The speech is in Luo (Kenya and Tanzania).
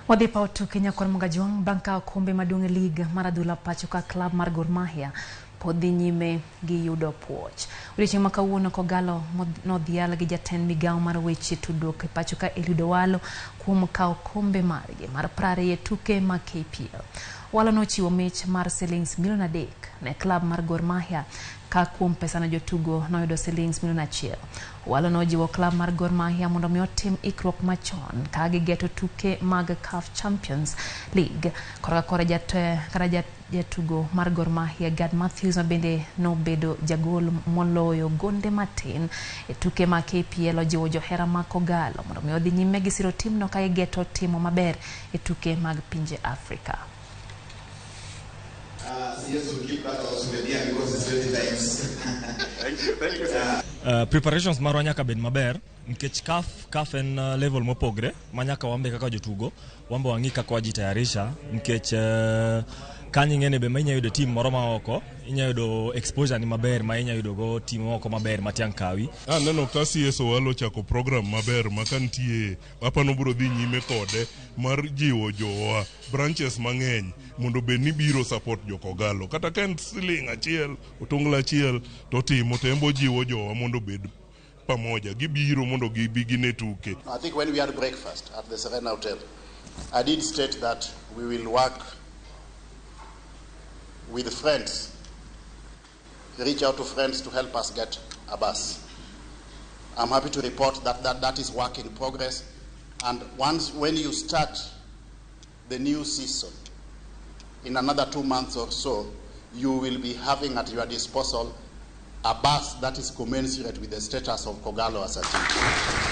Wadhi paw tuke nyakwar Mogajwang' bang' kawo okombe maduong' e lig mar adhula pacho ka klab mar Gor Mahia pod dhi nyime gi yudo puoch. Odiochieng' ma kawuono Kogalo nodhial gi jatend migawo mar weche tudruok e pacho ka Eliud Owalo kuom kawo okombe margi mar 20 e tuke mag KPL. Owalo nochiwo mich mar silings milion 3 ne klab mar Gor Mahia ka kuom pesano jotugo noyudo silings milion 1. Owalo nojiwo klab mar Gor Mahia mondo mi otim ikruok machon ka gigeto tuke mag CAF Champions League. Korka kore kata jatugo mar Gor Mahia Gad Matthews ma bende nobedo jagol moloyo gonde matin e tuke mag KPL ojiwo johera mag Kogalo mondo mi odhi nyime gi siro timno ka gigeto timo maber e tuke mag pinje Afrika. CS will keep that also souvenir because it's 20 times. Thank you, thank you, sir. Preparations marwa nyaka bed maber nikech CAF en level mopogre ma nyaka wambe kaka jotugo wambe wang'i kaka wajitayarisha nikech kanyo ing'eni be ma inya yudo team moro ma oko, inya yudo exposure ni maber ma inya yudo go team moko maber ma tiang' kawi. Aneno ka CS Owalo ochako program maber ma ka nitie apano biro dhi nyime kode mar jiwo jowa branches mang'eny mondo bed ni biro support jo Kogalo kata ka en siling achiel, otonglo achiel, to otimo to en bo jiwo jowa mondo obed pamoja, gibiro mondo gibi gine tuke. I think when we had breakfast at the Serena Hotel, I did state that we will work with friends, reach out to friends to help us get a bus. I'm happy to report that is work in progress, and once when you start the new season, in another 2 months or so, you will be having at your disposal a bus that is commensurate with the status of Kogalo as a team.